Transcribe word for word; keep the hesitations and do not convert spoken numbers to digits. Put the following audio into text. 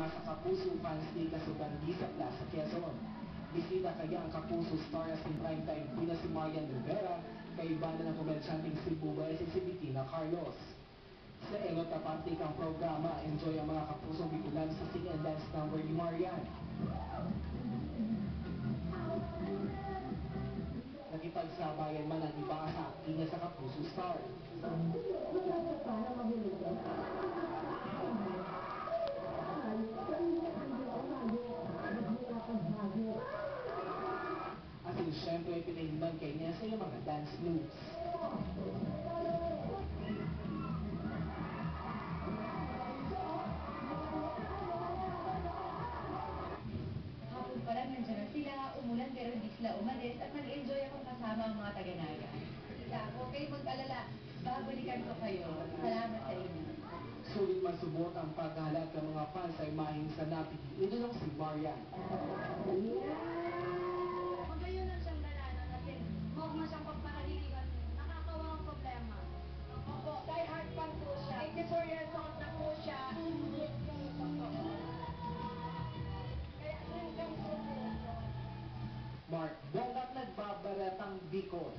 Sa Kapuso Fans Day kasubaran sa Plaza Quezon. Bisita kaya ang Kapuso Star as in Prime Time Queen na si Marian Rivera, kaiba na ng komersyanteng Cebu Bayasin si Bettina Carlos. Sa enot na parte kang programa, enjoy ang mga Kapusong Bicolano sa sing and dance number ni Marian. Nakipagsabayan man ang iba sa akting niya sa Kapuso Star. Asin siyempre, pinahindan kay niya sa iyang mga dance moves. Hapon pa lang, nandiyan na sila, umulan pero hindi sila umalis at nag-enjoy akong kasama ang mga taga-Naga. Kita ako, kayo mag-alala, babalikan ko kayo. Salamat sa inyo. Sulit man subot ang paghahalat ng mga fans sa imaheng sa napili-idolong si Marian. Magayon lang siyang dalanan at yun, huwag mo siyang pagparahiligan, nakakawa ang problema. Opo, die hard fan po siya. Eighty-four years old na po siya. Kaya hanggang po po. Mark Bonggat, Nagbabaretang Bicol.